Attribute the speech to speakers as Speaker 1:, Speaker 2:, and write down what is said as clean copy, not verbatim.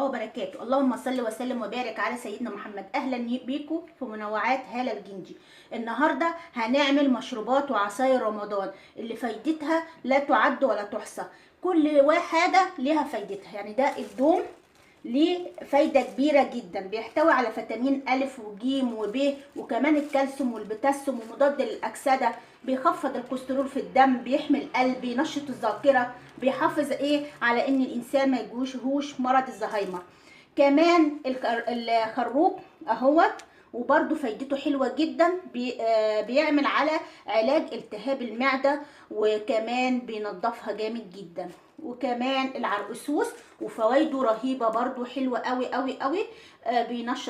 Speaker 1: وبركاته. اللهم صل وسلم وبارك على سيدنا محمد. اهلا بيكم في منوعات هالة الجندي. النهارده هنعمل مشروبات وعصاير رمضان اللي فايدتها لا تعد ولا تحصى، كل حاجة ليها فايدتها. يعني ده الدوم ليه فايده كبيرة جدا، بيحتوي على فيتامين أ وج وب وكمان الكالسيوم والبوتاسيوم ومضاد للاكسده، بيخفض الكوليسترول في الدم، بيحمي القلب، بينشط الذاكرة، بيحافظ على ان الانسان ما يجوشهوش مرض الزهايمر. كمان الخروب اهوت وبرده فايدته حلوة جدا، بيعمل على علاج التهاب المعدة وكمان بينظفها جامد جدا. وكمان العرقسوس وفوائده رهيبة برده، حلوة قوي قوي قوي، بينشط